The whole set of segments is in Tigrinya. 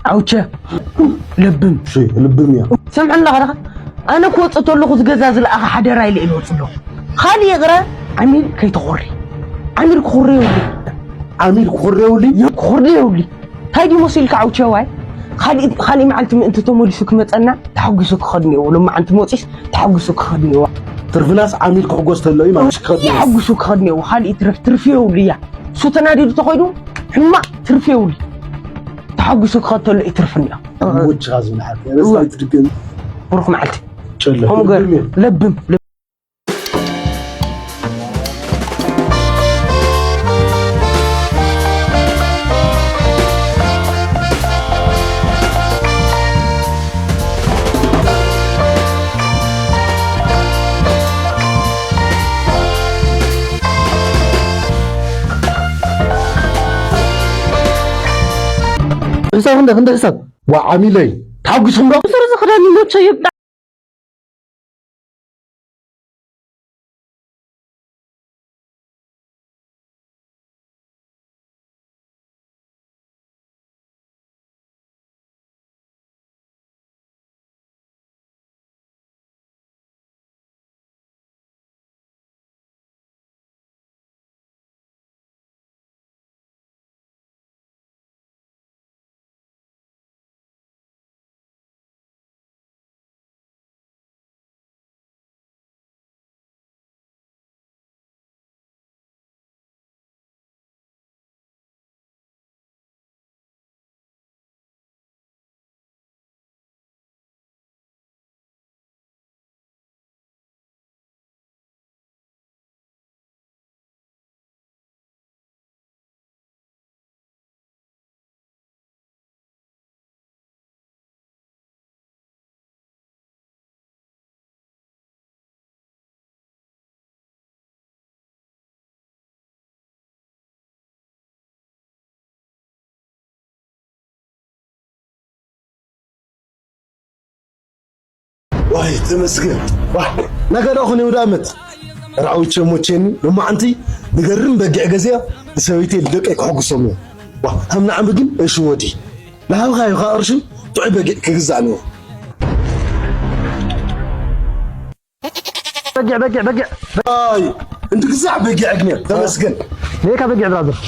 ኣውቸ ለብም። እሺ፣ ልብም እያ። ስምዕና ኸደኻ ኣነ ክወፅእ ተለኹ ዝገዛ ዝለኣኸ ሓደራ ኢለ ኢለ ወፅእ ኣለኹ። ካልእ ይቕረ ዓሚል ከይትኾሪ። ዓሚል ክኹሪ የብሉ። ዓሚል ክኹሪ የብሉ። ክኹሪ የብሉ። እንታይ ድዩ መሲልካ ኣውቸዋይ? ካልእ ካልእ መዓልቲ ምእንቲ ተመሊሱ ክመፀና ተሓጒሱ ክኸድ እኒአዎ። ሎማዓንቲ መፂስ ተሓጒሱ ክኸድ እኒአዎ። ትርፍናስ ዓሚል ክሕጎስ ተሎ እዩ ማለት ክኸድ እኒአዎ። ተሓጒሱ ክኸድ እኒአዎ። ካልእ ትርፍ ትርፊ የብሉ እያ። እሱ ተናዲዱ ተኸይዱ ሕማቕ ትርፊ የብሉ። ተሓጒሱ ክኸድ ተሎ እዩ ትርፊ እኒኦ። ሞችኻ ዝብል ሓቂ። ረስታ ትድገም። ብሩኽ መዓልቲ። ጨለ። ከምኡ ገር ለብም። ሕሳብ እንደ ክንደ ሕሳብ ዋ ዓሚለይ ተሓጒስኩም ዶ? ስሩ ዝኽዳን ይሞቸ ይብዳ። ዋይ ተመስገን። ዋ ነገዳ ኹን ይውዳመት ራውቸ ሞቼኒ ሎማዓንቲ ንገርም በጊዕ ገዚያ ንሰበይተይ ልደቀይ ክሕጉሶም እዮም። ዋ ከም ንዓሚ ግን እሽወዲ ንሃብኻዮ ካ ቅርሽን ጥዑይ በጊዕ ክግዛእ ነይሩ። በጊዕ በጊዕ በጊዕ ኣይ እንድግዛዕ በጊዕ እግነ ተመስገን። ሜካ በጊዕ ብራዘር።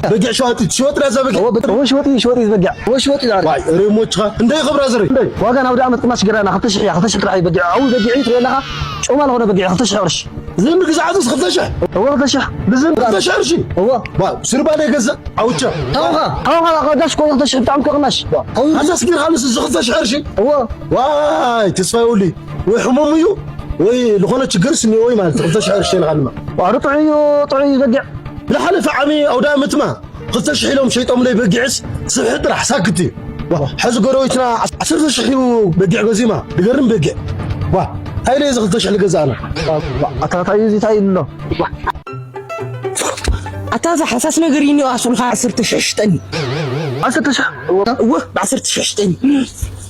በጊዕ ሸዋጢ ትሽወጥ ዳዛ በጊዕ ወ- ወ- ሽወጢ ሽወጢ በጊዕ ወ- ሽወጢ ዛሬ ዋይ ሬሞችኻ እንደይ ኸብራ ዘረይ ዋጋ ናብ ደኣ መጥቅማሽ ግራና ክልተ ሽሕ እያ። ክልተ ሽሕ ጥራሕ እዩ በጊዕ ኣው በጊዕ እዩ ትብለኻ። ጮማ ዝኾነ በጊዕ ክልተ ሽሕ ቅርሽ። ዝም ግዛዕትስ ክልተ ሽሕ እወ ክልተ ሽሕ ብዝም ክልተ ሽሕ ቅርሺ እወ ዋ ስርባለ ገዛ ኣውቻ ታውኻ ታውኻ ዳሽ ኮ ክልተ ሽሕ ብጣዕሚ ከቕናሽ። ኣዛስ ጌርካ ንስ እዚ ክልተ ሽሕ ቅርሺ እወ ዋይ ተስፋ ይውሊ ወይ ሕሙም እዩ ወይ ዝኾነ ችግርስ እኒኦ ወይ ማለት ክልተ ሽሕ ቅርሺ ኢልካ ድማ ዋሩ ጥዑይ እዩ ጥዑይ እዩ በጊዕ ዝሓለፈ ዓሚ ኣውደ ኣመትማ ክልተ ሽሕ ኢሎም ሸይጦምለይ በጊዕስ ስብሒ ጥራሕ ሳክት እዩ። ዋ፣ ሕዚ ጎረቤትና ዓሰርተ ሽሕ እዩ በጊዕ ገዚማ ድገርም በጊዕ ዋ እንታይ ኢለ እዚ ክልተ ሽሕ ልገዛእና ኣታ እንታይ እዩ እዚ እንታይ ኢሉ ኣሎ? ኣታ እዛ ሓሳስ ነገር ይኒኦ ኣሱልካ ዓሰርተ ሽሕ ሽጠኒ። ዓሰርተ ሽሕ እወ ብዓሰርተ ሽሕ ሽጠኒ።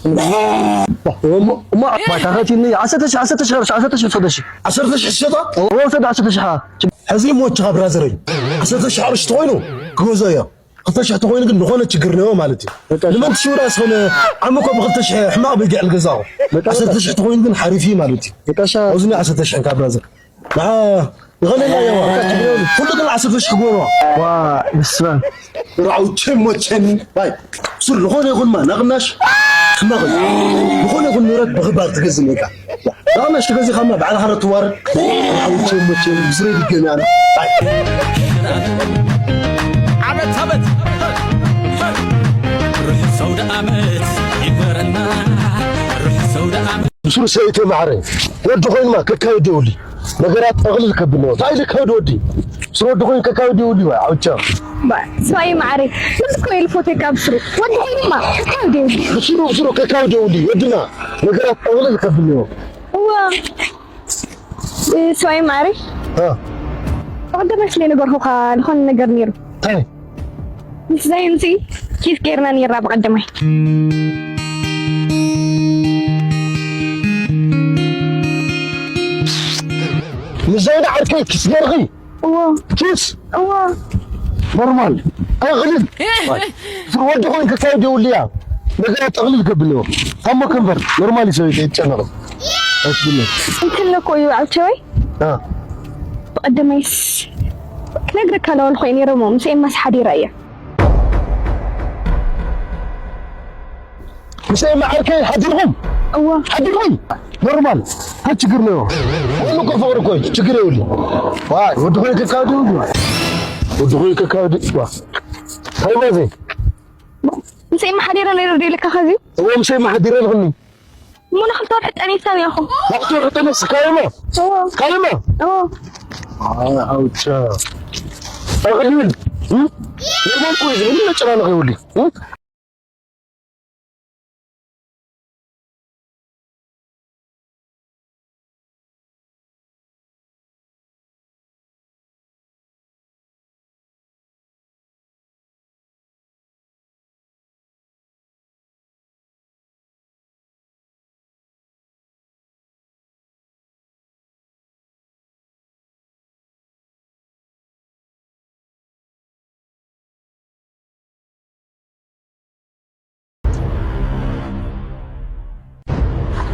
እሞ እሞ ባታ ከቲኒ ዓሰርተ ሽሕ ዓሰርተ ሽሕ ቅርሺ ዓሰርተ ሽሕ ሰደሽ ዓሰርተ ሽሕ ሸጣ እወ ሰደ ዓሰርተ ሽሕ ሕዚ ሞችኻ ብራዘረይ ዓሰርተ ሽሕ ቅርሺ ተኾይኑ ክገዝኦ እዮ ክልተ ሽሕ ተኾይኑ ግን ዝኾነ ችግር ነዮ ማለት እዩ ንመን ትሽውራ ዝኾነ ዓሚ እኮ ብክልተ ሽሕ ሕማቕ በጊዕ ልገዛኦ ዓሰርተ ሽሕ ተኾይኑ ግን ሓሪፍ እዩ ማለት እዩ መጣሻ ኣብዚ ዓሰርተ ሽሕ ካብ ብራዘር ንዓ ዝኾነ ኢላ እያ ኩሉ ግን ዓሰርተ ሽሕ ክግበሮ ዋ ብስመ ራውቸ ሞቸኒ ባይ ሱር ዝኾነ ይኹን ማ ናቕናሽ ሕማቕ እዩ ዝኾነ ይኹን ንብረት ብኽባር ትገዝእ ሜካ ናቕናሽ ትገዝእ ካማ ባዕልኻ ዶ ትዋረድ ራውቸ ሞቸኒ ብስረ ይድገም ያነ ባይ ዓመት ዓመት ርሑስ ኣውደ ዓመት ይግበረልና ርሑስ ኣውደ ዓመት ብሱር ሰይተ ማዕረ ወዲ ኮይንማ ከካይድ የውሊ ነገራት ጠቕልል ከብል ነዎ እንታይ ኢሉ ከብድ ወዲ ስር ወዲ ኮይኑ ከካይድ የውሊ ዋ ዓውቻ ስዋይ ማዕረ ምንስ ኮይል ፎቴ ካብ ስሩ ወዲ ኮይንማ ከካይድ የውሊ ብሱሩ ብሱሩ ከካይድ የውሊ ወድና ነገራት ጠቕልል ከብል ነዎ እዋ ስዋይ ማዕረ እ ብቐደመ ስለ ነገርኩኻ ዝኾነ ነገር ነይሩ እንታይ ምስ ዛይንሲ ኪስ ገይርና ነይርና ብቐደማይ ምዛይና ዓርከይ ኪስ ገርኺ እዎ ኪስ እዎ ኖርማል ኣይኽልን ስር ወዲ ኮይኑ ከካይድ የውልያ ነገራት ጠቕሊል ከብልዎ። ታሞ ከንበር ኖርማል እዩ፣ ሰበይቲ ኣይትጨነቕ። ኣይትብለ። እንትን እኮ እዩ ዓብቸወይ። አ። ብቐደመይስ ክነግረካ ለዋል ኮይነ ነይረ እሞ ምስ ኤማስ ሓዲራ እያ። ምስ ኤማ ዓርከይ ሓዲርኩም? እዋ። ሓዲርኩም? ኖርማል። ታ ችግር ነው። ሁሉ እኮ ፍቅር እኮ ችግር ይኸውልህ። ዋይ ወዲ ሆይ ከካዱ። ወዲ ሆይ ከካዱ። ዋ። ታይ ባዜ። ምስ ኤማ ሓዲረ ነይረ ድዩ ለካ ከዚ? እዎ ምስ ኤማ ሓዲረ ኣለኹኒ። እሞ ንክልተ ወርሒ ጠኒሳ እያ እኮ። ንክልተ ወርሒ ጠኒሳ ካይማ? እዎ። ካይማ? እዎ። ኣይ ኣውቻ። ኣቕሊል። ኖርማል እኮ እዩ። ምንም መጨናነቕ የብሉን።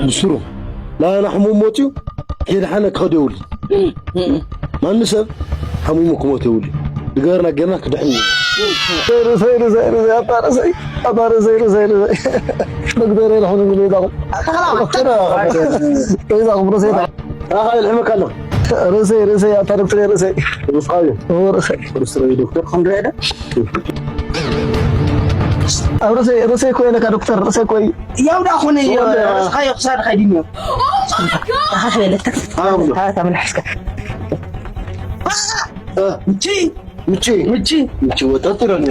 ብስሩ ናና ሕሙም ሞት እዩ። ሄድሓነ ክኸድ የብሉ። ማንም ሰብ ሓሚሙ ክሞት የብሉ። ድገርና ጌርና ክድሕን እዩ። ርእሰይ ርእሰይ ርእሰይ ኣታ ርእሰይ ኣታ ርእሰይ ርእሰይ ርእሰይ ዶክተር የድሕኑኒ በይዛኹም ዶክተር በይዛኹም ርእሰይ ኣኻ የልሕመካ ኣሎ። ርእሰይ ርእሰይ ኣታ ዶክተር ርእሰይ ርእስኻ እዩ። ርእሰይ ርእሰይ ዶ ኣብ ርእሰይ ርእሰይ እኮ የለካ ዶክተር ርእሰይ እኮ እዩ። ያው ዳ ኾነ ርእስኻ እዩ ክሳድኻ ይድንዮ ተኻፈለካ ተመልሐስካ ምቺ ምቺ ምቺ ምቺ ወጣት ተረኒ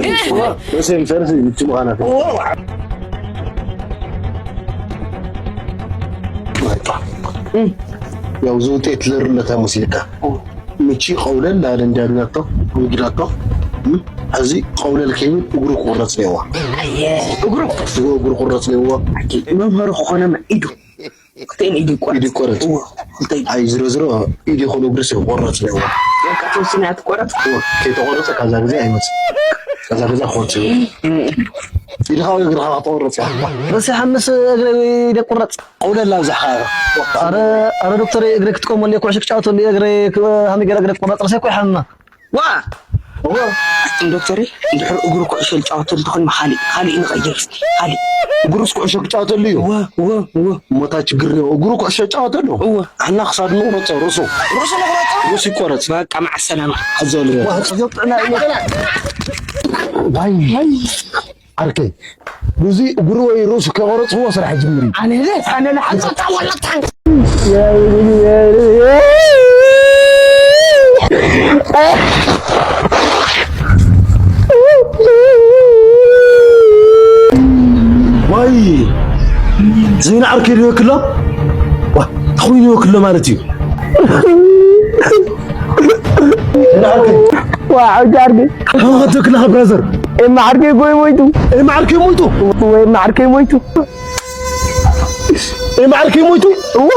ርእሰይ ምሳርሲ ምቺ ምዃና ያው ዝውጤት ለርነታ ሙስሊካ ምቺ ቀውለል ላለ እንዲያግዛቶ ወጊዳቶ እዚ ቀውለል ከይብል እግሩ ክቁረጽ ነዋ። እግሩ እግሩ ክቁረጽ ነዋ። መምህሩ ክኾነ ኢዱ ክልተን ኢዱ ይቆረጽ። ኢዱ ይቆረጽ። እዎ፣ ክልተ ኢዱ። ኣይ ዝሮ ዝሮ ኢድ ይኹን እግሪ ክቆረጽ ነዋ። በቃ ተወስነ እያ ትቆረጽ። እዎ፣ ከይተቆረጸ ካብዛ ግዜ ኣይወጽእ። ካብዛ ግዜ ክወጽእ እዩ። ኢድኻ ወይ እግርኻ ክትቆረጽ እያ። ርእሲ ሓምስ እግሪ ወይ ኢደ ቁረጽ። ኣውለላ ኣብዛሕካ ኣረ ኣረ ዶክተር እግረ ክትቆመሉ እየ ኩዕሾ ክጫወተሉ እየ እግረ ሃሚ ገረ እግረ ክቆረፅ ርእሰይ እኮ ይሓምማ ዋ እዎ ኣቱም ዶክተር እንድሕር እግሩ ኩዕሾ ዝጫወተሉ ተኾን ካሊእ ካሊእ ንቐይር እስኪ ካሊእ እግሩስ ኩዕሾ ክጫወተሉ እዩ እወ እወ እወ እሞታ ችግር ነው እግሩ ኩዕሾ ይጫወተሉ እወ ኣና ክሳድ ንቑረፆ ርእሱ ርእሱ ንቑረፆ ርእሱ ይቆረፅ በቃ መዓ ሰላማ ኣዘሉ ጥዕና እዩ ዋይ ዓርከይ ብዙ እግሩ ወይ ርእሱ ከቆረጽዎ ስራሕ ጅምሪ ኣነ ኣነ ንሓንሳብ ታወለታ ዋይ ዜና ዓርከይ ዶ ክሎ ዋ ተኾይኑ ክሎ ማለት እዩ ዋ ዓርኪ ዓርኪ ሓንኸተክልኻ ብራዘር ኤማ ዓርከይ ጎይ ሞይቱ ኤማ ዓርከይ ሞይቱ ወይ ኤማ ዓርከይ ሞይቱ ኤማ ዓርከይ ሞይቱ እዋ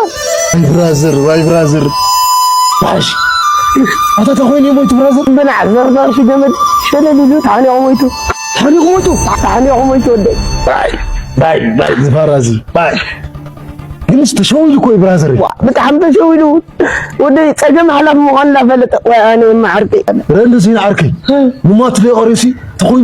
ዋይ ብራዘር ዋይ ብራዘር ዋሽ ኣታ ተኾይኑ ሞይቱ ብራዘር ብናዕ ዘርዛር ሽገመድ ሸለል ኢሉ ተሓኒቑ ሞይቱ ተሓኒቑ ሞይቱ ተሓኒቑ ሞይቱ ወደይ ባይ ባይ ባይ ዝፋራዚ ባይ ግንስ ተሸዊዱ እኮ እዩ ብራዘር ብጣዕሚ ተሸዊዱ ወደይ ጸገም ሓላፍ ምዃን እናፈለጠ ወይ ኣነ የመዓርቂ ረንድዚ ዓርኪ ምማት ደቆሪሲ ተኾይ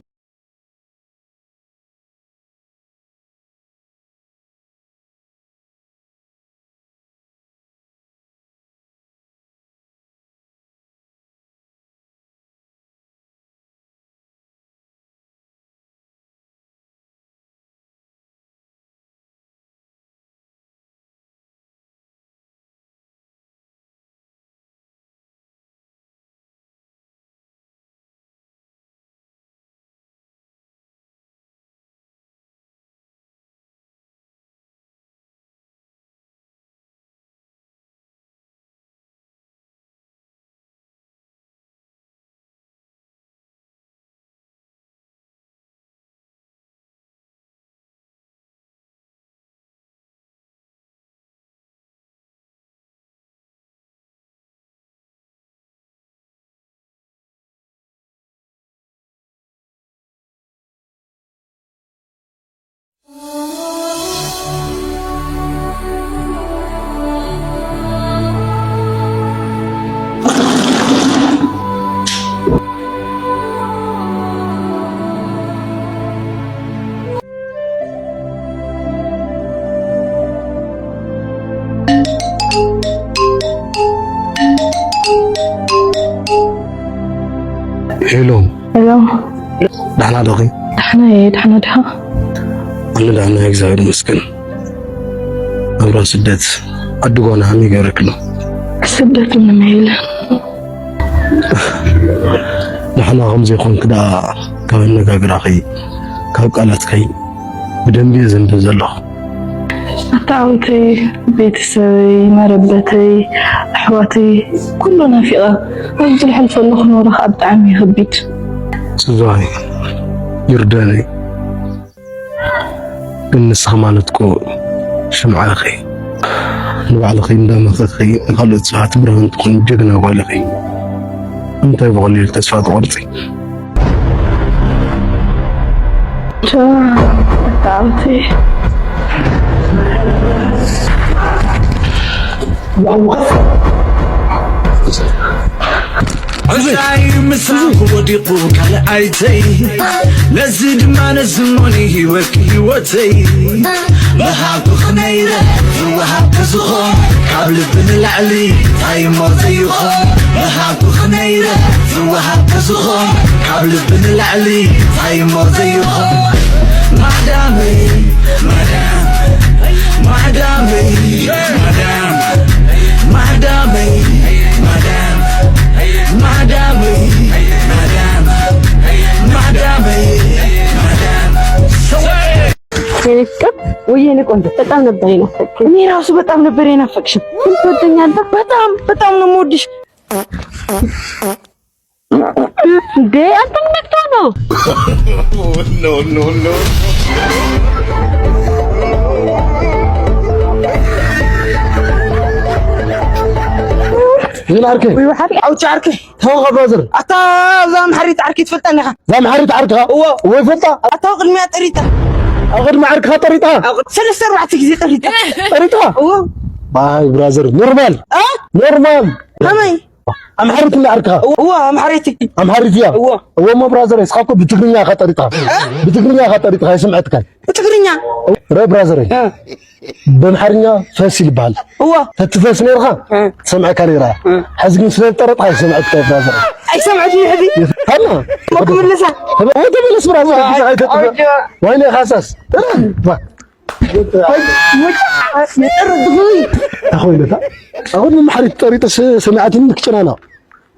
ሄሎ። ሄሎ። ዳሕና ዶኺ? ዳሕና እየ፣ ዳሕና ዲኻ? ኣነ ዳሕና እየ፣ እግዚኣብሔር ይመስገን። ኣብራ ስደት ዓዲ ጓና ከመይ ገይርክሎ? ስደት ምንም የለን። ዳሕና ከም ዘይኮንክ ደኣ ካብ ኣነጋግራኺ፣ ካብ ቃላትኪ ብደንቢ እየ ዘንብብ ዘለኹ። ኣታ ዓወተይ፣ ቤተሰበይ፣ መረበተይ፣ ኣሕዋተይ፣ ኩሉ ናፊቐ። ኣብዚ ዝልሕልፈሉ ክኖረ ከዓ ብጣዕሚ እዩ ከቢድ። ጽዛይ፣ ይርዳነይ። ግን ንስኺ ማለት እኮ ሽምዓ ኢኺ። ንባዕልኺ እንዳመኸኺ ንኻልኦት ሰባት ብርሃን ትኾኒ ጀግና ጓል ኢኺ። እንታይ ብቐሊሉ ተስፋ ትቖርጺ? ቻው፣ ኣታ ዓወተይ። እንታይ ምሳኹ ወዲቑ ካልኣይተይ፣ ነዚ ድማ ነዝሞኒ ህይወት ህይወተይ። ምሃብኩ ነይረ ዝወሃብ ተዝኾን፣ ካብ ልቢ ንላዕሊ እንታይ እሞ ዘይኾን። ምሃብኩ ነይረ ዝወሃብ ተዝኾን፣ ካብ ልቢ ንላዕሊ እንታይ እሞ ዘይኾን። ማዳመይ፣ ማዳም፣ ማዳመይ፣ ማዳም፣ ማዳመይ፣ ማዳም፣ ማዳመይ፣ ማዳም፣ ማዳመይ፣ ማዳም። የኔ ፍቅር ወይ የኔ ቆንጆ፣ በጣም ነበር የናፈቅሽኝ። እኔ ራሱ በጣም ነበር የናፈቅሽኝ። ግን ትወደኛለህ? በጣም፣ በጣም ነው የምወድሽ። እንዴ፣ አንተ ምን ነክቶ ነው? ኖ፣ ኖ፣ ኖ። ምን ዓርከይ? ወይ ዓርከይ፣ ኣውጭ ዓርከይ። ተው፣ ብራዘር። ኣታ እዛ ኣምሓሪት ዓርከይ ትፈልጠኒ ኢኻ? እዛ ኣምሓሪት ዓርክኻ? እዎ። እዎ፣ ይፈልጣ። ኣታ ኣብ ቅድሚያ ጠሪጣ። ኣብ ቅድሚ ዓርክኻ ጠሪጣ? ኣብ ቅድ-፣ ሰለስተ ኣርባዕተ ግዜ ጠሪጣ። ጠሪጣ? እዎ። ባይ ብራዘር፣ ኖርማል። እ? ኖርማል። ከመይ? ኣምሓሪት እንዳ ዓርክኻ? እዎ፣ ኣምሓሪት። ኣምሓሪት እያ? እዎ። እዎ፣ እሞ ብራዘር፣ እስኻ እኮ ብትግርኛ ኢኻ ጠሪጥኻ። እ? ብትግርኛ ኢኻ ጠሪጥኻ፣ ኣይሰምዐትካን። ብትግርኛ? ረ ብራዘር። እ። በምሓርኛ ፈስ ይልበሃል። እዋ። ተትፈስ ነርኻ፣ እ። ትሰምዐካ ነራ። እ። ሕዚ ግን ስለ ዝጠረጥካ ኣይሰምዐትካ እያ ብራዘር። ኣይሰምዐትኒ ሕዚ? ሃና። እሞ ክምልሳ? ተመ-፣ ተመለስ ብራዘር፣ ኣይ፣ ግዜ ኣይተጥፍእ። ኣውጆ። ዋይነ ካሳስ። ባ። ኣይ፣ ሙጫ፣ የጠርጥኹ። ኣኾይነታ። ኣሁን መምሓሪት ጠሪጠ ስ-፣ ሰሚዓትኒ ክጨናነቕ።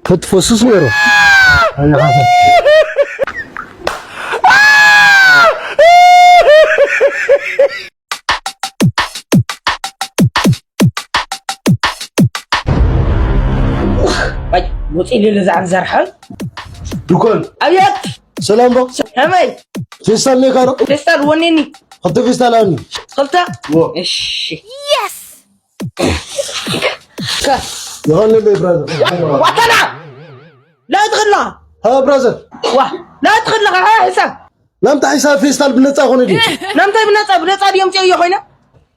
ተትፈስስ ነይሩ። ኣይ፣ ካሳስ። ኣይ፣ ውፂ ኢሉ ዛዕብ ዘርሓል። ድኮን። ኣብየት። ሰላም ዶ? ከመይ? ፌስታል ነካ ዶ? ፌስታል ወኒኒ። ክልተ ፌስታል ኣኒ። ክልተ? ዎ። እሺ። የስ። ከ-፣ ይኸንልይ ብራዘር። ዋታና! ላ ትኽላ! ሃ ብራዘር። ዋ፣ ላ ትኽላ፣ ሃ፣ ሕሳብ። ናምታ ሒሳብ ፌስታል ብነጻ ኮነ ድዩ? ናምታይ ብነጻ? ብነጻ ድዮም ጽእዮ ኮይነ?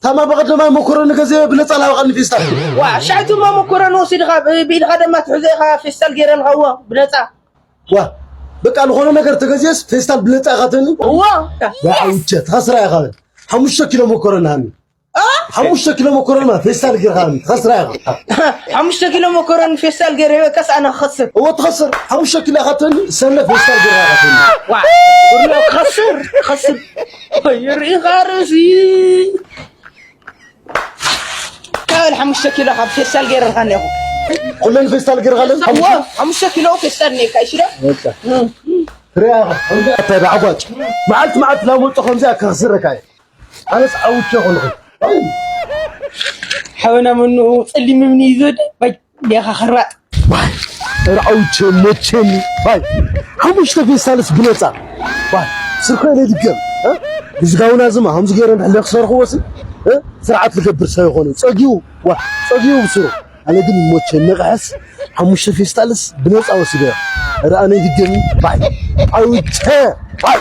ታማ በቐደማይ መኮረኒ ገዜ ብነጻ ላበቓኒ ፌስታል። ዋ፣ ሻዕቱማ መኮረኒ ወሲድኻ ብ-፣ ብኢድኻ ደማ ትሕዞ ኢኻ ፌስታል ገይረልኻዎ ብነጻ። ዋ፣ በቃ ዝኾነ ነገር ተገዜስ ፌስታል ብነጻ ኢኻ ትህኒ? እዋ። ዋ፣ ኣውቸ፣ ትኸስራ ኢኻ በል። ሓሙሽተ ኪሎ መኮረኒ ሃኒ። አ? ሓሙሽተ ኪሎ መኮረኒ ማለት ፌስታል ጌርካ ሃኒ፣ ትኸስራ ኢኻ። ሓሙሽተ ኪሎ መኮረኒ ፌስታል ገይረ ሂበካስ ኣነ ክኸስር? እወ ትኸስር። ሓሙሽተ ኪሎ ኢኻ ትህኒ፣ ሰነ ፌስታል ጌርካ ኢኻ ትህኒ። ዋ፣ ብሎ ክኸስር፣ ክኸስር። ይርኢኻ ርእሲ። ካበል ሓሙሽተ ኪሎ ካብ ፌስታል ገይረልካ እኒአኹ። ኩለን ፌስታል ገይርካለን? እወ፣ ሓሙሽተ ኪሎ ፌስታል እኒአካ፣ እሺ ዶ? በቃ። እም። ትሪኣ ኢኻ፣ ከምዚ ኣታ ደዓጓጭ። መዓልቲ መዓልቲ ላመጾ ከምዚኣ ከኽስረካ እየ። ኣነስ ዓውቼ ኮንኩ። ሓወና መኑ ጸሊም እምኒ እዩ ዝወደ? ባይ፣ ዲኻ ኸራጥ። ባይ፣ ኧረ ዓውቼ ሞቼኒ። ባይ፣ ሓሙሽተ ፌስታልስ ብነጻ። ባይ፣ ስርኮ የለ ድገም። እ? ብዝጋውና ዝማ፣ ከምዚ ገይረ እንድሕር ክሰርኽዎ ሲ፣ እ? ስርዓት ልገብር ሰብ ይኾነ። ጸጊቡ፣ ዋ፣ ጸጊቡ ብስሩ። ኣነ ግን ሞቼ ነቕሐስ፣ ሓሙሽተ ፌስታልስ ብነጻ ወሲደ። ኧረ ኣነ ድገም። ባይ፣ ዓውቼ። ባይ።